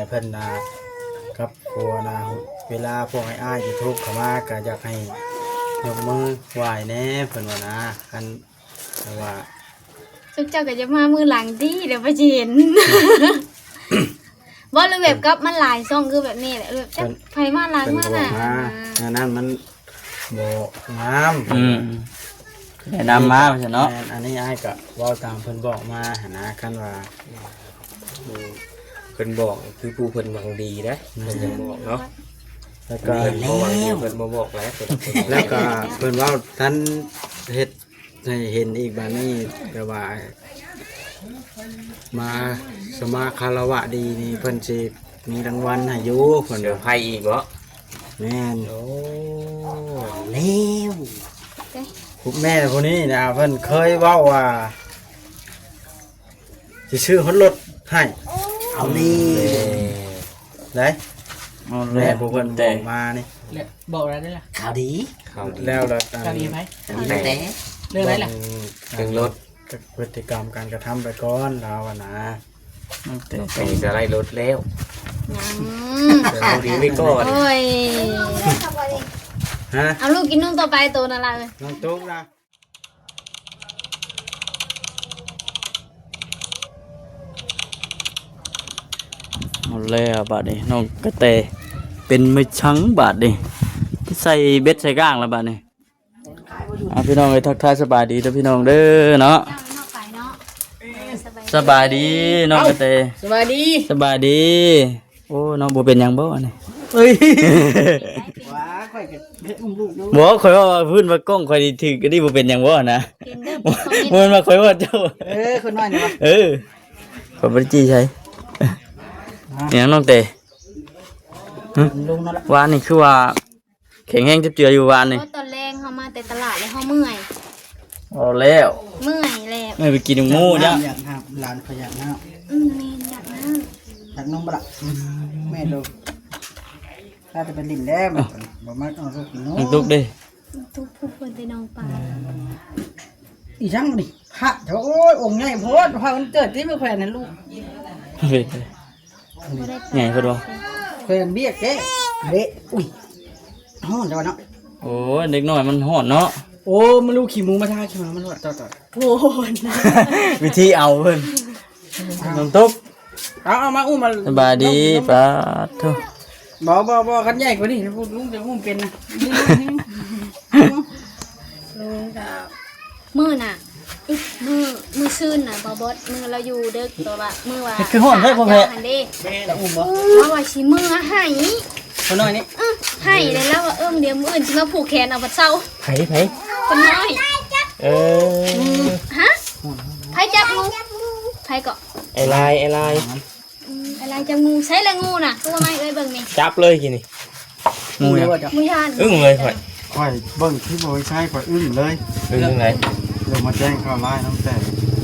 ເພິ່ນນະ ກັບຄົວນະ ເວລາພວກອ້າຍໆ YouTube ເຂົ້າມາ ກໍຢາກໃຫ້ຍົກມືໄຫວ້ແດ່ ເພິ່ນວ່ານະ ຄັນ ແຕ່ວ່າ ຊຸມເຈົ້າກໍຈະມາມື້ຫຼັງຕິ ແລ້ວໄປຊິເຫັນ ບໍ່ ຫຼືແບບກັບມັນຫຼາຍຊ່ອງ ຄືແບບນີ້ແຫຼະ ແບບຈັກ ເພິ່ນ ໃຜມາຫຼັງ ເພິ່ນ ມາ ບອກມາ ໜ້າ ອັນນັ້ນມັນບໍ່ງາມ ອືມ ແນະນຳມາວ່າຊັ້ນເນາະ ແມ່ນ ອັນນີ້ອ້າຍກໍເວົ້າຕາມເພິ່ນບອກມາຫັ້ນນະ ຄັນວ່າ ເພິ່ນບອກຄືຜູ້ເພິ່ນຫວັງດີເດ້ ແມ່ນ ເພິ່ນຈັ່ງບອກເນາະ ແລ້ວກໍ ເພິ່ນບໍ່ຫວັງດີ ເພິ່ນບໍ່ບອກແຫຼະ ແລ້ວກໍເພິ່ນເວົ້າທັນເຮັດໃຫ້ເຫັນອີກ ບາດນີ້ແບບວ່າ ມາສະມາຄາລະວະດີນີ້ ເພິ່ນຊິມີລາງວັນໃຫ້ຢູ່ ເພິ່ນ ເຊີໄພອີກເບາະ ແມ່ນ ໂອ້ ແລ້ວ ແມ່ຜູ້ນີ້ນະ ເພິ່ນເຄີຍເວົ້າວ່າ ຊິຊື້ຮອດລົດໃຫ້ ເອົາແລ້ວ ໄດ້ ເອົາແລ້ວ ແມ່ຜູ້ເພິ່ນບອກມານີ້ ແລ້ວບອກແລ້ວເດ້ລະ ຂ່າວດີ ຂ່າວດີ ແລ້ວລະ ຂ່າວດີໃຜ ຂ່າວດີແຕ່ ເລື່ອງໃດລະ ເລື່ອງລົດ ພຶດຕິກຳການກະທຳໄປກ່ອນລາວຫັ້ນນະ ແຕ່ ແຕ່ກໍໄດ້ລົດແລ້ວ ຍັງ ເລື່ອງດີໄວ້ກ່ອນ ໂອ້ຍ ຮະ ເອົາລູກກິນນົມຕໍ່ໄປໂຕນັ້ນລະ ເອີຍ ນ້ອງຕຸກນະ ເອົາແລ້ວບາດນີ້ ນ້ອງກະແຕເປັນໄມ້ຊັງບາດນີ້ ໃສ່ເບັດໃສ່ກ້າງແລ້ວບາດນີ້ ອ່າ ພີ່ນ້ອງເອີຍ ທັກທາຍສະບາຍດີເດີພີ່ນ້ອງເດີເນາະ ສະບາຍດີນ້ອງກະແຕ ສະບາຍດີ ສະບາຍດີ ໂອ້ ນ້ອງບໍ່ເປັນຫຍັງບໍ່ອັນນີ້ ເອີຍ ວ່າຂ້ອຍກໍໄດ້ອຸ້ມລູກຢູ່ ບໍ່ ຂ້ອຍວ່າພື້ນວ່າກ້ອງຂ້ອຍນີ້ຖືກອັນນີ້ ບໍ່ເປັນຫຍັງບໍ່ຫັ້ນນະ ເຫັນເດີ ບໍ່ແມ່ນວ່າຂ້ອຍວ່າເຈົ້າ ເອີ ຄົນນ້ອຍນີ້ຫວາ ເອີ ຂ້ອຍບໍ່ໄດ້ຈີ່ໃສ່ ອີຫຍັງນ້ອງເຕ ຫຶ ລຸງນັ້ນລະ ວານນີ້ຄືວ່າແຂງແຮງເຈັບເຈືອຢູ່ວານນີ້ ເພາະຕອນແລງເຮົາມາແຕ່ຕະຫຼາດແລ້ວເຮົາເມື່ອຍ ເອົາແລ້ວ ເມື່ອຍແລ້ວ ເມື່ອຍໄປກິນໝູ້ຈ້ະ ຢາກຫາ ຫຼານຂ້ອຍຢາກນ້ຳ ອືມ ແມ່ນຢາກນ້ຳ ຢາກນົມບໍ່ລະ ອືມ ແມ່ນໂດ ຖ້າຈະໄປຫຼິ້ນແລ້ວ ບໍ່ມັກເອົາລູກກິນນົມ ນ້ອງຕຸກເດ້ ຕຸກຜູ້ເພິ່ນໄດ້ນ້ອງປາ ອີຫຍັງນີ້ ພະ ໂອ້ຍ ອົງໃຫຍ່ໂພດ ພະມັນເກີດທີ່ເມືອງແຂວນນັ້ນລູກ ໃຫຍ່ໂພດບໍ່ ແຂວນວຽກເດ້ ເດ້ ອຸ້ຍ ຮ້ອນແລ້ວເນາະ ໂອ້ຍ ເດັກນ້ອຍມັນຮ້ອນເນາະ ໂອ້ ມັນລູກຂີ້ໝູມາທາຂີ້ໝາມັນຮ້ອນ ຕອດ ໂອ້ຍ ວິທີເອົາເພິ່ນ ນ້ອງຕຸກ ເອົາ ເອົາມາອຸ້ມມາ ສະບາຍດີ ປາດໂທ ບໍ່ ບໍ່ ບໍ່ ຄັນໃຫຍ່ກວ່ານີ້ ລຸງຈະອຸ້ມເປັນນະ ລຸງກໍ ມື້ນະ ມື້ ມື້ຊືນນະ ບໍ່ບອດ ມື້ລາວຢູ່ເດິກ ແຕ່ວ່າມື້ວ່າ ເຮັດຄືຮ້ອນແທ້ ພໍ່ແພະ ຫັ້ນເດ້ ແມ່ນ ອຸ້ມບໍ່ ລາວວ່າຊິເມືອໃຫ້ ຄົນນ້ອຍນີ້ ເອີ ໃຫ້ແລ້ວ ລາວວ່າ ເອີ ດຽວມື້ອື່ນຊິມາຜູກແຂນເອົາ ບັດເຊົ້າ ໃຜ ໃຜ ຄົນນ້ອຍ ເອີ ຮະ ໃຜຈັບງູ ໃຜເກາະ ໄອ້ລາຍ ໄອ້ລາຍ ອືມ ໄອ້ລາຍຈັບງູ ໃສລະງູນະ ຄືວ່າມາໃຫ້ເອື້ອຍເບິ່ງແດ່ ຈັບເລີຍກີ້ນີ້ ງູຫຍັງ ງູຢ້ານ ອຶ້ງເລີຍຂ້ອຍ ຂ້ອຍເບິ່ງຄລິບບໍ່ໄດ້ໃຊ້ ຂ້ອຍອຶ້ງເລີຍ ອຶ້ງຈັ່ງໃດ ລົງມາແຈ້ງຂ່າວຮ້າຍຕັ້ງແຕ່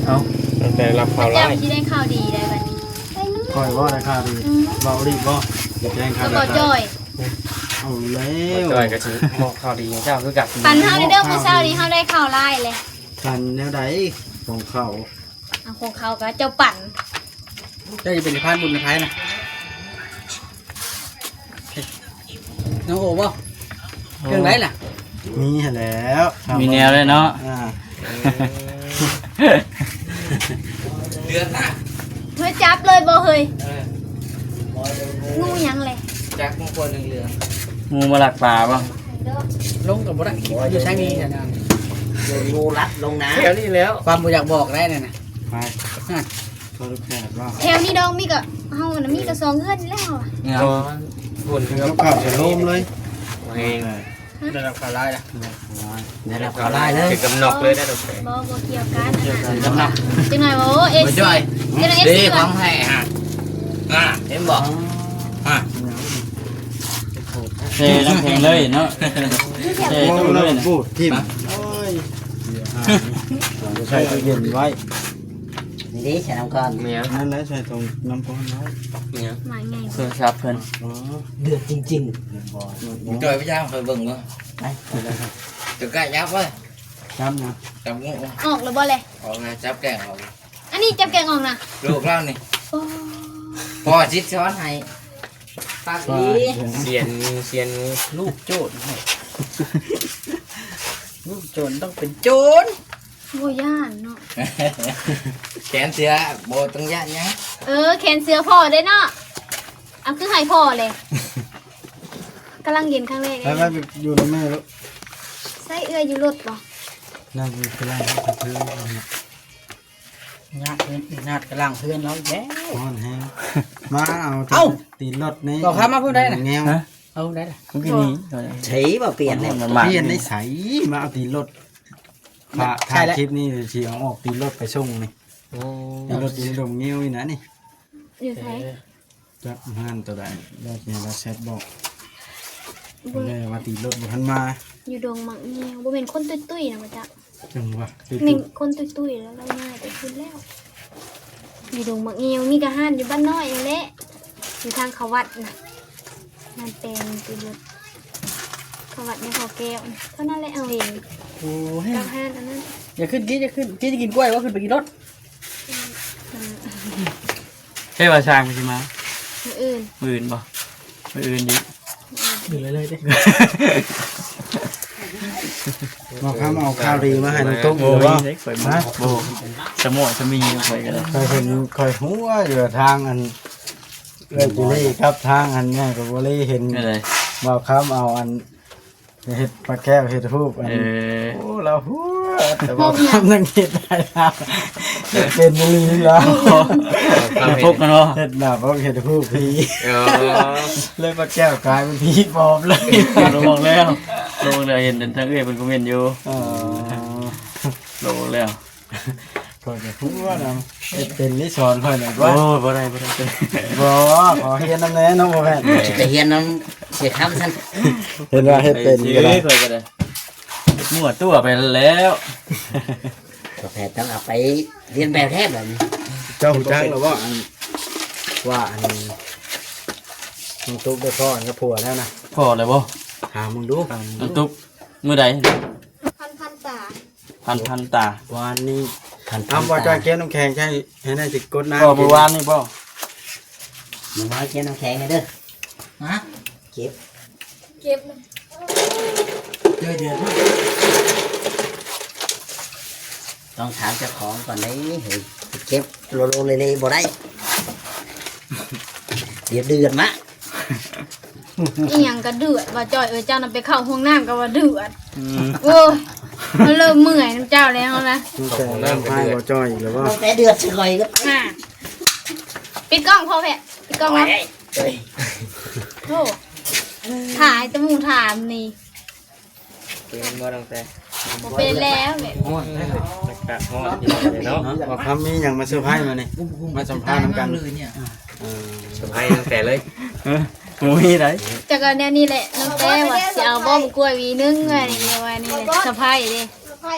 ເອົ້າ ຕັ້ງແຕ່ຮັບຂ່າວຮ້າຍ ເຈົ້າຊິໄດ້ຂ່າວດີໄດ໋ບັດນີ້ ຂ້ອຍບໍ່ໄດ້ຂ່າວດີ ອືມ ເວົ້າອີ່ຫຼີບໍ່ ຊິແຈ້ງຂ່າວ ບໍ່ຈ່ອຍ ເອົາແລ້ວ ບໍ່ຈ່ອຍກໍຊິມອບຂ່າວດີໃຫ້ເຈົ້າຄືກັນ ຝັນເຮົາເດີ ມື້ເຊົ້ານີ້ເຮົາໄດ້ຂ່າວຮ້າຍເລີຍ ຝັນແນວໃດ ຂອງເຂົາ ເອົາ ຂອງເຂົາກໍເຈົ້າປັນ ເຈົ້າຈະເປັນສະພານບຸນນະໄພນະ ນ້ອງໂອບໍ່ ເຄື່ອງໃດລະ ມີຫັ້ນແຫຼ້ວ ມີແນວເລີຍເນາະ ອ່າ ເດືອນນະ ເຮີ້ຍ ຈັບເລີຍບໍ່ເຮີ້ຍ ເອີ ງູຫຍັງແຫຼະ ຈັກ ງູໂຄນເຫຼືອງໆ ງູມາລັກປາບໍ່ ລົງກໍບໍ່ໄດ້ ຢູ່ໃສມີແຖວນັ້ນ ງູລັດລົງນາ ແຖວນີ້ແລ້ວ ຄວາມບໍ່ຢາກບອກໄດ້ນັ້ນນະ ໄປ ນັ້ນ ເຂົາແຂກວ່າ ແຖວນີ້ດອກ ມີກໍ ເຮົານະມີກໍສອງເຮືອນນີ້ແຫຼະ ເນາະ ຄົນກັບເຂົາຈະລົມເລີຍ ແຮງ ໄດ້ຮັບຂ່າວຮ້າຍລະ ໄດ້ຮັບຂ່າວຮ້າຍເລີຍ ເປັນກຳນອກເລີຍໄດ້ ບໍ່ ບໍ່ກ່ຽວກັນ ອັນນັ້ນ ກຳນອກ ຈັກໜ້ອຍວ່າ ໂອ້ ເອັຟຊີ ບໍ່ຈ່ອຍ ຈັກໜ້ອຍ ເອັຟຊີ ເດ້ ວ່າ ຂອງແທ້ ອ່າ ເຫັນບໍ່ ອ່າ ເທນ້ຳແຂງເລີຍເນາະ ເທຕູ້ເລີຍນະ ໂອ້ຍ ໃສ່ຕູ້ເຢັນໄວ້ ນີ້ເດ້ ໃສ່ນ້ຳກ່ອນ ແມ່ນ ນັ້ນແຫຼະ ໃສ່ຖົງນ້ຳກ່ອນໄວ້ ແມ່ນ ມາໄງ ໂທລະສັບເພິ່ນ ອໍ ເດືອດຈິງໆ ບໍ່ຈ່ອຍໄປຢາມຂ້ອຍເບິ່ງບໍ່ ໄປ ໄປເລີຍ ຈະກ້າຈັບເວີຍ ຈັບນະ ຈັບງູ ອອກແລ້ວບໍ່ແລະ ອອກນະ ຈັບແກງອອກ ອັນນີ້ຈັບແກງອອກນະ ລູກລາວນີ້ ໂອ້ ພໍ່ຊິດສອນໃຫ້ ປາກດີ ສຽນງູ ສຽນງູ ລູກໂຈນ ລູກໂຈນຕ້ອງເປັນໂຈນ. ບໍ່ຢ້ານເນາະ ແຂນເສື້ອບໍ່ຕ້ອງຢ້ານຫຍັງ. ເອີ ແຂນເສື້ອພໍ່ເດ້ເນາະ. ເອົາ ຄືໃຫ້ພໍ່ເລີຍ ກຳລັງເຢັນຄັ້ງແລກ. ໄປ ໄປຢູ່ນຳແມ່ລູກ. ໃສ່ເອື້ອຍຢູ່ລົດບໍ່? ນັ່ງຢູ່ທີ່ຮ້ານເຮົາເພິ່ນ. ຍາດເຮືອນ ຍາດກະລ່າງເຮືອນລາວແລ້ວ ຮ້ອນແຮງ. ມາເອົາ ເອົ້າ ຕີນລົດນີ້ ເອົາຂາມາຜູ້ໃດນະ ແງວ ເອົາໄດ້ລະ ມັນຄືນີ້ ໃຊ້ບໍ່ປ່ຽນແລ້ວ ປ່ຽນໄດ້ໃສ ມາເອົາຕີນລົດ. ຖ້າ ຖ້າຄລິບນີ້ຊິເອົາອອກຕີນລົດໄປສົ່ງນີ້. ໂອ້ ຕີນລົດຢູ່ດົງງິ້ວນີ້ນະນີ້. ຢູ່ໃສ? ຈັກເຮືອນໂຕໃດ ແລ້ວຊິໃຫ້ລາວແຊັດບອກ. ບໍ່ ແລ້ວວ່າຕີນລົດບໍ່ທັນມາ ຢູ່ດົງໝາກງຽວ. ບໍ່ແມ່ນຄົນຕຸ້ຍໆນະ ບໍ່ຈັກ. ຈັ່ງວ່າ ແມ່ນຄົນຕຸ້ຍໆ ແລ້ວລາວຍ້າຍໄປພຸ້ນແລ້ວ. ຢູ່ດົງໝາກງຽວ ມີກະຮ້ານຢູ່ບ້ານນ້ອຍຫັ້ນແຫຼະ ຢູ່ທາງເຂົ້າວັດນະ. ງານແຕ່ງຕີນລົດ ເຂົ້າວັດໃນເຂົາແກ້ວ ເທົ່ານັ້ນແຫຼະ ເຮົາເຫັນ. ໂອ້ຍ ກັບຮ້ານອັນນັ້ນ. ຢ່າຂຶ້ນກິນ ຢ່າຂຶ້ນກິນ ກິນກ້ວຍບໍ່? ຂຶ້ນໄປກິນລົດ. ເອີ ແຕ່ວ່າຊ່າງມັນຊິມາ ມື້ອື່ນ ມື້ອື່ນບໍ່? ມື້ອື່ນດີ ມື້ອື່ນເລີຍໆເດ້. ບໍ່ຄຳເອົາຂ່າວດີມາໃຫ້ນ້ອງຕຸກຢູ່ບໍ່? ໂອ້ຍ ຂ້ອຍມາ ຮະ? ບໍ່ ສະໝໍສະໝີຂ້ອຍກໍໄດ້. ຂ້ອຍເຫັນ ຂ້ອຍຮູ້ວ່າຢູ່ທາງອັນ ເອື້ອຍຈີ່ລີ້ກັບທາງອັນຫຍັງກໍບໍ່ໄດ້ເຫັນ. ອັນໃດ? ບ່າວຄຳເອົາອັນ ເຮັດປາແກ້ວເຮັດຮູບອັນ ເອີ ໂອ້ ລາວຫົວ ແຕ່ວ່າຄຳຍັງເຮັດໄດ້ລາວ ເຮັດເປັນອີ່ຫຼີລາວ. ເຮັດປົກເນາະ ເຮັດໜ້າປົກເຮັດຮູບຜີ. ເອີ ເລີຍປາແກ້ວກາຍເປັນຜີປອມເລີຍ. ລົງແລ້ວ ລົງແລ້ວ ເຫັນທາງເອື້ອຍເພິ່ນຄອມເມັນຢູ່. ເອີ ລົງແລ້ວ. ຂ້ອຍກໍຮູ້ວ່ານຳ ເຮັດເປັນນີ້ສອນຂ້ອຍໜ່ອຍ. ໂອ້ ບໍ່ ບໍ່ໄດ້ ບໍ່ໄດ້. ບໍ່ ຂໍຮຽນນຳແດ່ເນາະ ບໍ່ແມ່ນ ຊິໄປຮຽນນຳເສຍຄຳຊັ້ນ. ເຫັນວ່າເຮັດເປັນກໍໄດ້ ຂ້ອຍກໍໄດ້ ໝົດຕົວໄປແລ້ວ. ກໍແພດຕ້ອງເອົາໄປຮຽນແບບແທ້ແບບນີ້. ເຈົ້າຮູ້ຈັກແລ້ວບໍ່ ອັນ ວ່າອັນ ນ້ອງຕຸກໄດ້ພໍ້ກັບຜົວແລ້ວນະ? ພໍ້ແລ້ວບໍ່? ຖາມເບິ່ງດູ ນ້ອງຕຸກ ມື້ໃດ? ພັນ ພັນຕາ ພັນ ພັນຕາ ວານນີ້. ທຳ ທຳ ບໍ່ ຕາ ຈອຍແກ້ວນ້ຳແຂງໃສ່ໃຫ້ແດ່ ຊິກົດນ້ຳ. ບໍ່ ມື້ວານນີ້ບໍ່? ມື້ວານແກ້ວນ້ຳແຂງໃຫ້ເດີ. ຮະ? ເກັບ ເກັບ ເດືອນ ເດືອນ ຕ້ອງຖາມເຈົ້າຂອງກ່ອນເດ້. ເຮີ້ຍ ເກັບໂລໂລເລເລບໍ່ໄດ້ ດຽວເດືອນມາ. ອີ່ຫຍັງກະເດືອດ ບ່າວຈ້ອຍເອີຍ ເຈົ້ານຳໄປເຂົ້າຫ້ອງນ້ຳກະວ່າເດືອດ. ອືມ ໂອ້ຍ ເຮົາເລີ່ມເມື່ອຍນຳເຈົ້າແລ້ວນະ. ຕັ້ງແຕ່ເລີ່ມໃຫ້ບ່າວຈ້ອຍອີກແລ້ວບໍ່? ຕັ້ງແຕ່ເດືອດຊິຂ້ອຍກໍ ຮະ ປິດກ້ອງພໍ່ແພດ ປິດກ້ອງແລ້ວ. ໂອ້ຍ ໂອ້ ຖ່າຍແຕ່ໝູ່ຖາມນີ້. ເປັນບໍ່ ຕັ້ງແຕ່ ບໍ່ເປັນແລ້ວແບບ ຮ້ອນແທ້ ອາກາດຮ້ອນຢູ່ເນາະ. ວ່າຄຳມີຫຍັງມາເຊີໄພຣສ໌ມື້ນີ້ ມາສຳພາດນຳກັນ. ເອີ ເຊີໄພຣສ໌ຕັ້ງແຕ່ເລີຍ ເອີ ບໍ່ມີໃດ. ຈັກກໍແນວນີ້ແຫຼະ ນ້ອງແຕ້ວ່າຊິເອົາບໍ່ ໝາກກ້ວຍຫວີໜຶ່ງ ວ່ານີ້ ວ່ານີ້ເຊີໄພຣສ໌ເດ້.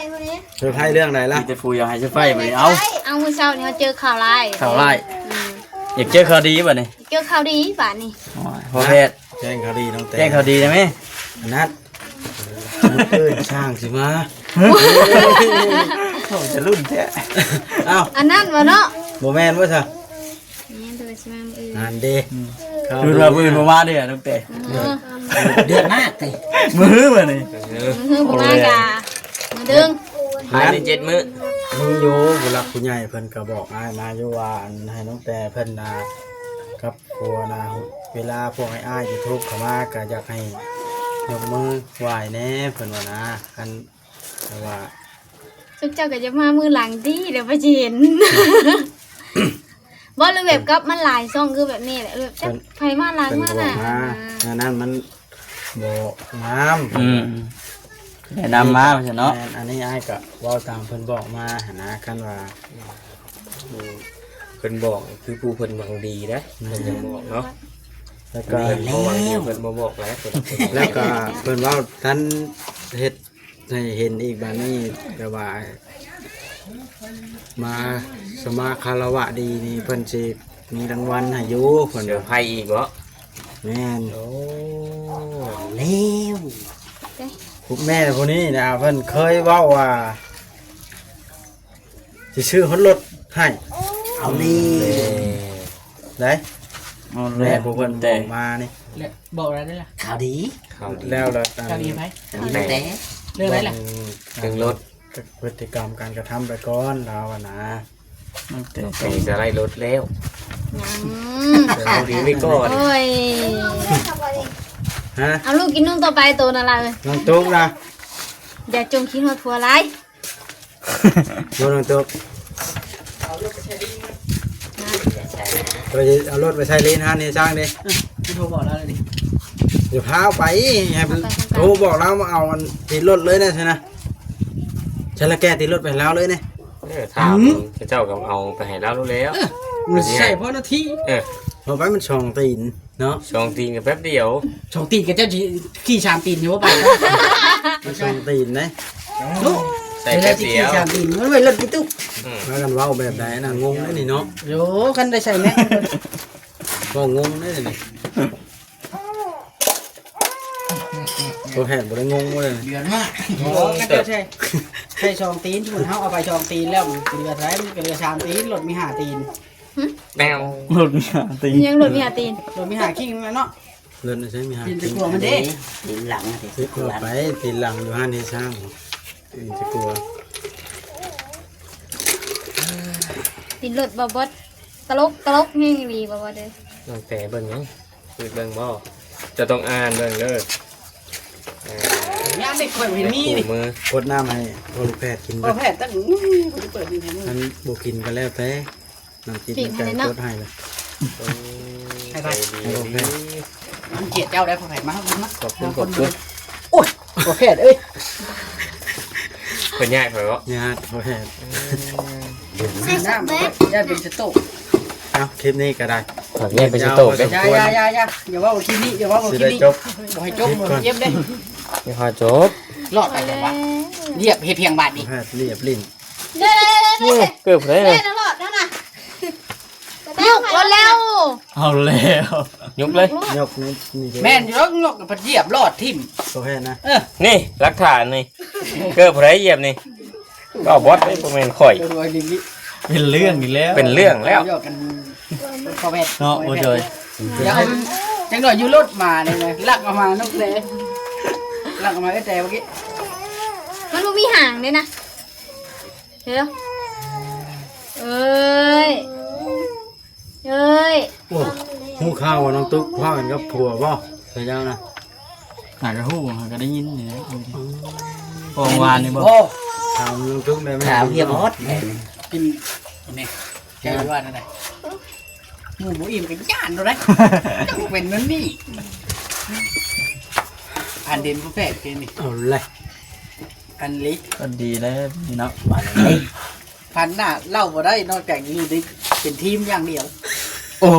ເຊີໄພຣສ໌ເລື່ອງໃດລະ? ມີແຕ່ຜູ້ຢາກໃຫ້ເຊີໄພຣສ໌ບັດນີ້. ເອົາ ເອົາ ມື້ເຊົ້ານີ້ເຮົາເຈີຂ່າວຮ້າຍ ຂ່າວຮ້າຍ. ອືມ ຢາກເຈີຂ່າວດີບັດນີ້ ເຈີຂ່າວດີບາດນີ້. ໂອ້ຍ ພໍ່ແພດ ແຈ້ງຂ່າວດີນ້ອງແຕ້ ແຈ້ງຂ່າວດີໄດ້ໄໝ? ອັນນັ້ນ ມື້ອື່ນຊ່າງຊິມາ. ໂອ້ ຈະລຸ້ນແທ້. ອ້າວ ອັນນັ້ນບໍ່ເນາະ? ບໍ່ແມ່ນບໍ່ຊະ? ແມ່ນ ແຕ່ວ່າຊິມາມື້ອື່ນ. ນັ້ນເດ້ ອືມ ຄືວ່າມື້ອື່ນບໍ່ມາເດ້ ຕັ້ງແຕ່ ເອີ ເດືອນໜ້າຕິ ມື້ມື້ບັດນີ້. ເອີ ມື້ຮືບໍ່ມາກະມື້ດຶງ ພາຍໃນເຈັດມື້. ມີຢູ່ ຜູ້ຫຼັກຜູ້ໃຫຍ່ເພິ່ນກໍບອກອ້າຍມາຢູ່ວ່າ ອັນ ໃຫ້ນ້ອງແຕ້ເພິ່ນນະ ກັບ ຜົວນະ ເວລາພວກອ້າຍໆຢູທູບເຂົ້າມາ ກໍຢາກໃຫ້ຍົກມືໄຫວ້ແດ່ເພິ່ນວ່ານະ. ຄັນແຕ່ວ່າ ຊຸມເຈົ້າກໍຢາກມາມື້ຫຼັງຕິ ແລ້ວໄປຊິເຫັນ. ບໍ່ ຫຼືແບບກັບມັນຫຼາຍຊ່ອງຄືແບບນີ້ແຫຼະ ແບບຈັກໃຜມາຫຼັງມາໜ້າ ແນວນັ້ນມັນບໍ່ງາມ. ອືມ ແນະນຳມາວ່າຊັ້ນເນາະ. ແມ່ນ ອັນນີ້ອ້າຍກໍເວົ້າຕາມເພິ່ນບອກມາຫັ້ນນະ ຄັນວ່າ ເພິ່ນບອກຄືຜູ້ເພິ່ນຫວັງດີເດ້ ເພິ່ນຍັງບອກເນາະ. ແລ້ວກໍ ເພິ່ນບໍ່ຫວັງດີ ເພິ່ນບໍ່ບອກແລ້ວ ແລ້ວກໍເພິ່ນເວົ້າທັນເຮັດໃຫ້ເຫັນອີກບາດນີ້ ແຕ່ວ່າມາສະມາຄາລະວະດີນີ້ ເພິ່ນຊິມີລາງວັນໃຫ້ຢູ່ ເພິ່ນ ເຊີໄພຣສ໌ອີກເບາະ? ແມ່ນ. ໂອ້ ແລ້ວ ແມ່ຜູ້ນີ້ນະ ເພິ່ນເຄີຍເວົ້າວ່າ ຊິຊື້ຮອດລົດໃຫ້. ເອົານີ້ ໄດ້ ແມ່ຜູ້ເພິ່ນບອກມານີ້ ແລ້ວບອກແລ້ວເດ້ລະ ຂ່າວດີ ຂ່າວດີ ແລ້ວລະ ຂ່າວດີໃຜ? ຂ່າວດີແຕ່ ເລື່ອງໃດລະ? ເລື່ອງລົດ ເລື່ອງລົດ ພຶດຕິກຳການກະທຳໄປກ່ອນລາວຫັ້ນນາ ແຕ່ ແຕ່ຈະໄດ້ລົດແລ້ວ ຍັງ ເອົາດີໄວ້ກ່ອນ ໂອ້ຍ ຮະ ເອົາລູກກິນນົມຕໍ່ໄປໂຕນັ້ນລະເອີຍ ນ້ອງຕຸກນະ ຢ່າຈົ່ງຄິດຮອດຜົວຫຼາຍ ບໍ່ ນ້ອງຕຸກ ເອີຍ ເອົາລົດໄປໃສ່ເລນຮ້ານນີ້ຊ່າງເດ້ ໂທບອກລາວເລີຍ ຢ່າພາໄປ ໃຫ້ມັນ ເອົາໄປ ໂທບອກລາວມາເອົາອັນຕິດລົດເລີຍນະຊັ້ນນະ ຊັ້ນລະແກະຕິດລົດໄປໃຫ້ລາວເລີຍນີ້ ເອີ ຖາມ ເຂົາເຈົ້າກໍເອົາໄປໃຫ້ລາວໂລດແລ້ວ ເອີ ມັນໃຊ້ພໍນາທີ ເອີ ເອົາໄປມັນສອງຕີນເນາະ ສອງຕີນກໍແປັບດຽວ ສອງຕີນກໍເຈົ້າຊິຂີ່ສາມຕີນຢູ່ບໍ່ໄປ ມັນສອງຕີນເດ້ ໃຊ້ແປັບດຽວ ສາມຕີນ ມັນໄວ້ລົດບັນທຸກ ອືມ ພາກັນເວົ້າແບບໃດນະ ງົງເດ້ນີ້ເນາະ ໂອ້ ຄັນໄດ້ໃຊ້ແມັກ ເວົ້າງົງເດ້ນີ້ ໂຕແທນບໍ່ໄດ້ງົງບໍ່ເດ້ ເດືອນມາກ ໂອ້ ຄັນເຈົ້າໃຊ້ ໃຊ້ສອງຕີນ ສົມມຸດເຮົາເອົາໄປສອງຕີນແລ້ວ ມັນເຫຼືອເທົ່າໃດ? ມັນກໍເຫຼືອສາມຕີນ ລົດມີຫ້າຕີນ ຫຶ? ແມວ ລົດມີຫ້າຕີນ ຍັງລົດມີຫ້າຕີນ ລົດມີຫ້າຄີງແມ່ນເນາະ ລົດໃຊ້ມີຫ້າ ຕີນໄປກວາມັນເດ້ ຕີນຫຼັງ ຕີນໄປ ຕີນຫຼັງຢູ່ຮ້ານໃຫ້ຊ່າງ ຕີນຈະກວາ ຕີນລົດບໍ່ບອດ ຕະຫຼົກ ຕະຫຼົກແຮງອີ່ຫຼີບໍ່ບອດເອີຍ ຕັ້ງແຕ່ເບິ່ງຫຍັງ? ເປີດເບິ່ງບໍ່? ເຈົ້າຕ້ອງອ່ານເບິ່ງເດີ ຍາມເດັກຂ້ອຍບໍ່ເຫັນມີນີ້ ກົດນ້ຳໃຫ້ພໍ່ລູກແພດກິນ ພໍ່ແພດຕັ້ງ ອຸ້ຍ ບໍ່ໄດ້ເປີດນີ້ໃຫ້ ຄັນບໍ່ກິນກໍແລ້ວແຕ່ ນ້ຳຈິດນ້ຳໃຈກົດໃຫ້ລະ ໃຫ້ໄປ ໃຫ້ພໍ່ແພດ ມັນກຽດເຈົ້າໄດ້ພໍ່ແພດ ມາ ມາ ຂອບຄຸນ ຂອບຄຸນ ໂອ້ຍ ພໍ່ແພດເອີຍ ເພິ່ນຍາດຂ້ອຍເນາະ ຍາດພໍ່ແພດ ໃສ່ສອບເບີ ຢ້ານເປັນສະໂຕກ ເອົາ ຄລິບນີ້ກໍໄດ້ ຂ້ອຍແຍກເປັນສະໂຕກເດ້ ຢ່າ ຢ່າ ຢ່າ ຢ່າ ຢ່າເວົ້າຄລິບນີ້ ຢ່າເວົ້າຄລິບນີ້ ຊິໄດ້ຈົບ ບໍ່ໃຫ້ຈົບ ມັນເຈັບເດ້ ຢ່າໃຫ້ຈົບ ລອດໄປແລ້ວວະ ລຽບເຮັດພຽງບາດນີ້ ລຽບຫຼິ້ນ ເດ້ ເກືອບແລ້ວ ເດ້ ລອດແລ້ວນະ ຍົກ ເອົາແລ້ວ ເອົາແລ້ວ ຍົກເລີຍ ຍົກນີ້ ແມ່ນຢູ່ດອກ ຍົກພັດຢຽບລອດຖິ້ມ ໂຕແພດນະ ເອີ ນີ້ຫຼັກຖານນີ້ ເກີບຜູ້ໃດຢຽບນີ້ ເວົ້າບອດເດ້ ບໍ່ແມ່ນຂ້ອຍ ເປັນເລື່ອງອີກແລ້ວ ເປັນເລື່ອງແລ້ວ ເນາະ ໂອ້ໂດຍ ຈັກໜ້ອຍຢູ່ລົດມານີ້ນະ ລັກເອົາມານົກແລ ລັກເອົາມາເອີແຕ່ເມື່ອກີ້ ມັນບໍ່ມີຫາງເດ້ນະ ເຫັນບໍ່ ເອີຍ ເອີຍ ໂອ້ ຮູ້ຂ່າວວ່ານ້ອງຕຸກພ້ອມກັນກັບຜົວບໍ່ ເຂົາເຈົ້ານະ ຫາກະຮູ້ ຫາກະໄດ້ຍິນນີ້ແຫຼະ ອືມ ຂອງຫວານນີ້ບໍ່ ໂອ້ ຖາມລຸງຕຸກໄດ້ໄໝ ຖາມເຮຍມອດ ກິນນີ້ ແກວ່າແນວໃດ ໝູ່ບໍ່ອີ່ມກໍຢ້ານໂລດເດ້ ຈັ່ງເປັນແບບນີ້ ຜ່ານເດັ່ນຜູ້ແພດເກມນີ້ ເອົາແຫຼະ ອັນລີ ກໍດີແລ້ວນີ້ເນາະ ພັນໜ້າເລົ່າບໍ່ໄດ້ ນອກຈາກຢູ່ໃນເປັນທີມຢ່າງດຽວ ໂອ້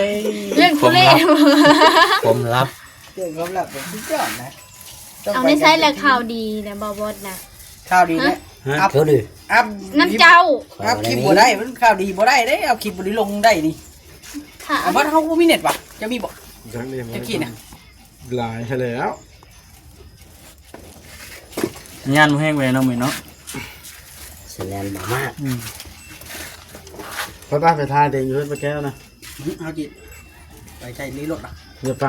ຍ ເລື່ອງຜູ້ເລ່ນ ຄວາມລັບ ເລື່ອງຄວາມລັບນີ້ສຸດຍອດນະ ເອົາໃນໃສແລ້ວຂ່າວດີນະ ບໍ່ບອດນະ ຂ່າວດີນະ ຮະ? ອັບ ຂ່າວດີ ອັບ ນຳເຈົ້າ ອັບຄລິບບໍ່ໄດ້ ມັນຂ່າວດີບໍ່ໄດ້ເດ້ ເອົາຄລິບບໍ່ໄດ້ລົງໄດ້ນີ້ ອາ ບັດເຮົາບໍ່ມີເນັດຫວາ ເຈົ້າມີບໍ່? ຈັກເລີຍ ຈັກກີ້ນະ ຫຼາຍແທ້ແລ້ວ ຍານບໍ່ແຮງແວເນາະ ມື້ເນາະ ສະແນນມາກ ອືມ ໄປໆ ໄປຖ່າຍເຕັງຢູ່ເຮືອນປ້າແກ້ວນະ ເຮົາຊິໄປໃສ່ໃນລົດລະ ຢ່າໄປ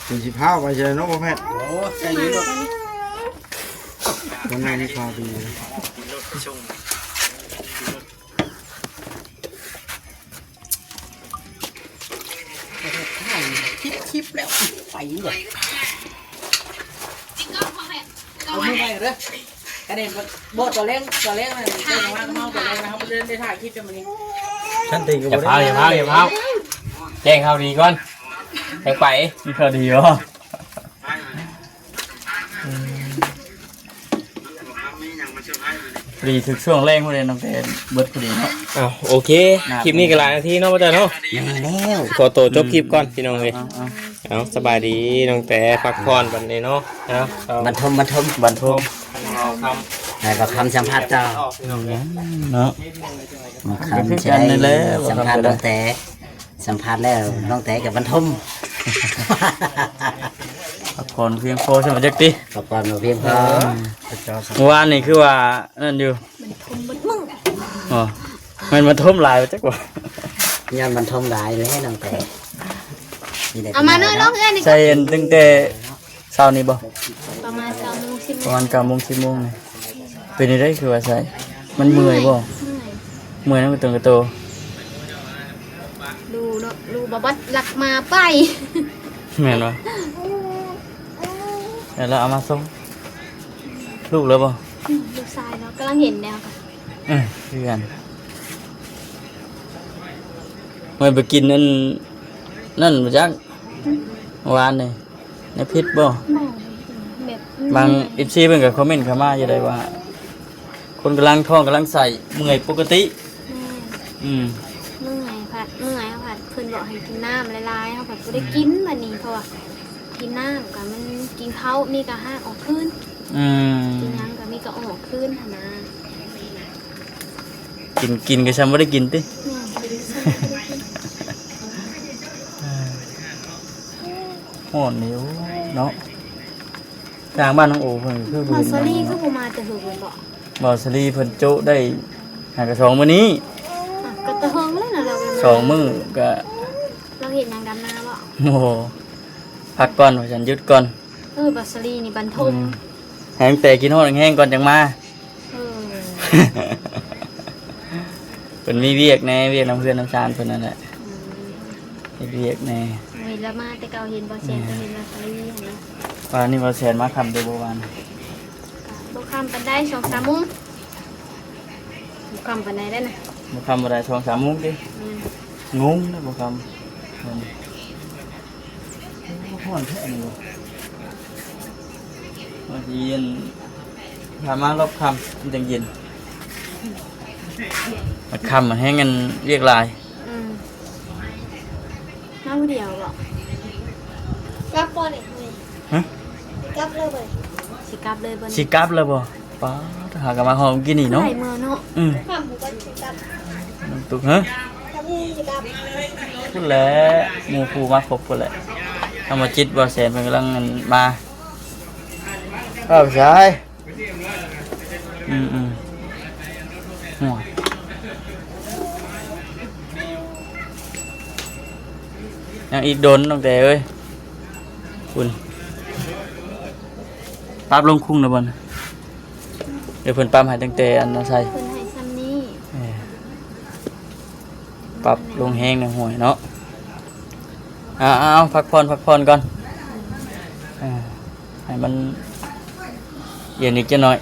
ມັນຊິພາໄປໃສ່ເນາະ ພໍ່ແພດ ໂອ້ ໃສ່ໃນລົດ ມັນມີຂ່າວດີ ປິດຄລິບແລ້ວ ໄປເລີຍ ເອົາມືໃໝ່ເດີ ອັນນີ້ບໍ່ ຕອນແລງ ຕອນແລງນັ້ນເຈົ້າມາເຮົາຕອນແລງນະ ເຮົາບໍ່ໄດ້ຖ່າຍຄລິບກັນມື້ນີ້ ຊັ້ນຕິກໍບໍ່ໄດ້ ຢ່າພາວ ຢ່າພາວ ແຈ້ງຂ່າວດີກ່ອນ ຈັ່ງໄປ ມີຂ່າວດີບໍ່? ພໍດີຖືກຊ່ວງແລງພໍດີ ນ້ອງແຕນເບິດພໍດີເນາະ ອ້າວ ໂອເຄ ຄລິບນີ້ກໍຫຼາຍນາທີເນາະ ພໍ່ເຈົ້າເນາະ ແມ່ນແລ້ວ ຂໍໂຕຈົບຄລິບກ່ອນ ອືມ ພີ່ນ້ອງເອີຍ ເອົາ ເອົາ ສະບາຍດີ ນ້ອງແຕນ ພັກຜ່ອນບັດນີ້ເນາະ ເອົາ ບັນທົມ ບັນທົມ ບັນທົມ ໃຫ້ບ່າວຄຳສຳພາດຕໍ່ ເນາະ ບ່າວຄຳຊິໄດ້ສຳພາດນ້ອງແຕນ ສຳພາດແລ້ວ ນ້ອງແຕນກັບບັນທົມ ພັກຜ່ອນພຽງພໍຊັ້ນວ່າຈັກຕິ ພັກຜ່ອນບໍ່ພຽງພໍ ເອີ ມື້ວານນີ້ຄືວ່ານັ້ນຢູ່ ບັນທົມເບິດມື້ ອໍ ແມ່ນບັນທົມຫຼາຍວ່າຈັກວ່າ ຍ້ອນບັນທົມຫຼາຍແຫຼະນ້ອງແຕນ ເອົາມານອນໂຮງເຮືອນນີ້ ໃສ່ຕັ້ງແຕ່ເຊົ້ານີ້ບໍ່? ປະມານເກົ້າໂມງ ສິບໂມງ ປະມານເກົ້າໂມງ ສິບໂມງນີ້. ເປັນຈັ່ງໃດຄືວ່າໃສ່? ມັນເມື່ອຍບໍ່? ເມື່ອຍ ເມື່ອຍນຳກະຕົນກະໂຕ. ລູເນາະ ລູບໍ່ບັດລັກມາໄປ ແມ່ນບໍ່? ແລ້ວເອົາມາສົ່ງລູກແລ້ວບໍ່? ອືມ ລູກຊາຍເນາະ ກຳລັງເຫັນແນວ ເອີ ຄືກັນ. ເມື່ອໄປກິນນັ້ນ ນັ້ນບໍ່ຈັກ ຫວານນີ້ ແນວຜິດບໍ່? ບໍ່ ແບບ ບາງເອັຟຊີເພິ່ນກໍຄອມເມັນເຂົ້າມາຢູ່ໄດ໋ວ່າ ຄົນກຳລັງທ້ອງກຳລັງໄສ້ ເມື່ອຍປົກກະຕິ. ແມ່ນ ອືມ ເມື່ອຍພັດ ເມື່ອຍພັດ ເພິ່ນບອກໃຫ້ກິນນ້ຳຫຼາຍໆ ເຮົາພັດບໍ່ໄດ້ກິນ ອືມ ບັດນີ້ ເພາະວ່າກິນນ້ຳກໍມັນ ກິນເຂົ້າມີກະຫາກອອກຄືນ. ອືມ ກິນຫຍັງກໍມີກະອອກຄືນຫັ້ນນະ. ກິນ ກິນກໍຊ່ຳບໍ່ໄດ້ກິນຕິ? ແມ່ນ ກິນກໍຊ່ຳບໍ່ໄດ້ກິນ. ຮ້ອນນີ້ ໂອ້ຍ ເນາະ. ທາງບ້ານນ້ອງໂອເພິ່ນຄືບໍ່ເຫັນ ບ່າວສາລີຄືບໍ່ມາແຕ່ເຫິງແມ່ນບໍ່? ບ່າວສາລີເພິ່ນໂຈະໄດ້ຫາກະສອງມື້ນີ້. ອ່ະ ກໍແຕ່ເຫິງແລ້ວນະ ລາວກໍ ສອງມື້ກະ ລາວເຮັດຫຍັງ ດຳນາບໍ່? ໂອ້ ພັກກ່ອນ ວ່າຊັ້ນ ຢຸດກ່ອນ. ເອີ ບ່າວສາລີນີ້ບັນທົມ ອືມ ໃຫ້ແຕ່ກິນຮອດແຮງໆກ່ອນຈັ່ງມາ. ເອີ ເພິ່ນມີວຽກແດ່ ວຽກນຳເຮືອນນຳຊານເພິ່ນນັ້ນແຫຼະ. ອືມ ເຮັດວຽກແດ່. ໂອ້ຍ ລາວມາແຕ່ເກົ່າ ເຫັນບໍ່ແຊນ ແມ່ນ ກໍເຫັນວ່າໄປຫັ້ນນະ. ວ່ານີ້ບໍ່ແຊນມາຄ່ຳເດີບໍ່ວານ? ກໍບໍ່ຄ່ຳປານໃດ ສອງສາມໂມງ. ບໍ່ຄ່ຳປານໃດເດ້ນະ. ບໍ່ຄ່ຳປານໃດ ສອງສາມໂມງຕິ? ອືມ ງົງນະ ບໍ່ຄ່ຳ. ຮ້ອນແທ້ນີ້ ວ່າຊິອັນ ຖ້າມາລອບຄ່ຳມັນຈັ່ງເຢັນ ມາຄ່ຳແຮງອັນວຽກຫຼາຍ. ອືມ ມາຜູ້ດຽວບໍ່? ກັບບໍ່ນີ້? ຮະ? ກັບເລີຍບໍ່? ຊິກັບເລີຍບໍ່? ຊິກັບແລ້ວບໍ່? ປ້າດ ຫາກະມາຮອດກີ້ນີ້ເນາະ ໄດ້ເມືອເນາະ. ອືມ ຄ່ຳກໍຊິກັບ ຕຸກ ຮະ? ກັບນີ້ຊິກັບ ພຸ້ນແຫຼະ ໝູ່ຄູ່ມາຄົບພຸ້ນແຫຼະ. ທຳມະຈິດ ບ່າວແສນເພິ່ນກຳລັງ ອັນ ມາ. ເອົາຊາຍ ອືມໆ ໂອ້ຍ ຍັງອີກດົນ ນ້ອງແຕເອີຍ. ພຸ້ນ ປັບລົງຄຸງແລ້ວບໍ່ນະ? ດຽວເພິ່ນປັບໃຫ້ຕັ້ງແຕ່ອັນນັ້ນໃສ່ ເພິ່ນໃຫ້ຊ່ຳນີ້. ເອີ ປັບລົງແຮງແດ່ຫ້ວຍເນາະ. ເອົາໆ ພັກຜ່ອນ ພັກຜ່ອນກ່ອນ ເອີ ໃຫ້ມັນເຢັນອີກຈັກໜ້ອຍ.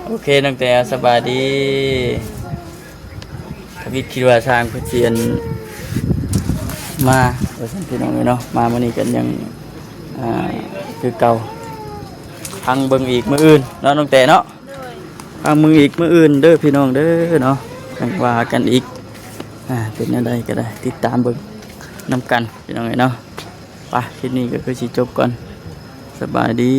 ໂອເຄ ນ້ອງແຕ ສະບາຍດີ. ທຳອິດຄິດວ່າຊ່າງເພິ່ນຊິ ອັນ ມາ ວ່າຊັ້ນພີ່ນ້ອງເອີຍເນາະ. ມາມື້ນີ້ກໍຍັງ ອ່າ ຄືເກົ່າ ພັງເບິ່ງອີກມື້ອື່ນເນາະ ນ້ອງແຕເນາະ. ໂດຍ ຟັງເບິ່ງອີກມື້ອື່ນເດີພີ່ນ້ອງເດີເນາະ ຈັ່ງວ່າກັນອີກ. ອ່າ ເປັນແນວໃດກໍໄດ້ ຕິດຕາມເບິ່ງນຳກັນພີ່ນ້ອງເອີຍເນາະ. ໄປ ຄລິບນີ້ກໍຄືຊິຈົບກ່ອນ. ສະບາຍດີ.